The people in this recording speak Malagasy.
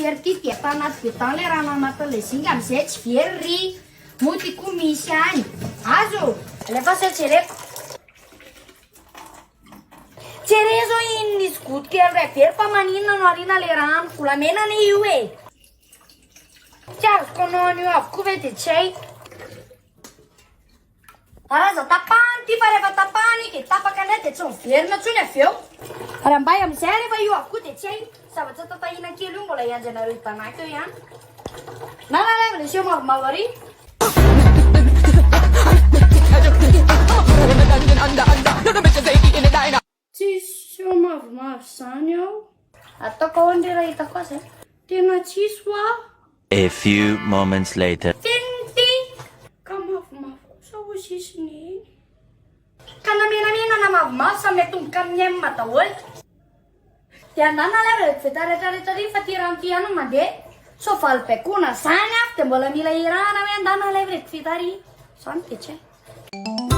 kely ity dia atao anaty bidon ilay rano anatin'ilay zinga amin'izay tsy very ry. Moa ity koa misy ihany. Azo! Alefaso e jereko. Jereo zao iny nisy goutte kely iray very fa maninona no ariana ilay rano. Volamena anie io e. Tsy azoko anao an'io avokoa ve dia tsy hay. Aza tapahana ity fa rehefa tapahana io dia tapaka indray dia tsy miverina intsony avy eo. Raha mbay amin'izay rehefa io avokoa dia tsy hay. Zavatra tatahina kely io mbola hiandry anareo hibanaka eo ihany. Na na na le seho mavomavo ary. Tsisy seho mavomavo izany ao. Ataoko ahoana re raha hitako azy e? Tena tsisy hoa. A few moments later. Tsinty! Ka mavomavo kosa hoy sisy neny. Ka na menamena na mavomavo samy atomboka amin'ny M daholo. Dia andana aloha reto veta retraretra ry fa ty rano ty ihany no mandeha. Sao valy baikoana zany afo dia mbola mila irahana hoe andana aloha reto veta ry. Zany dia tsy hay.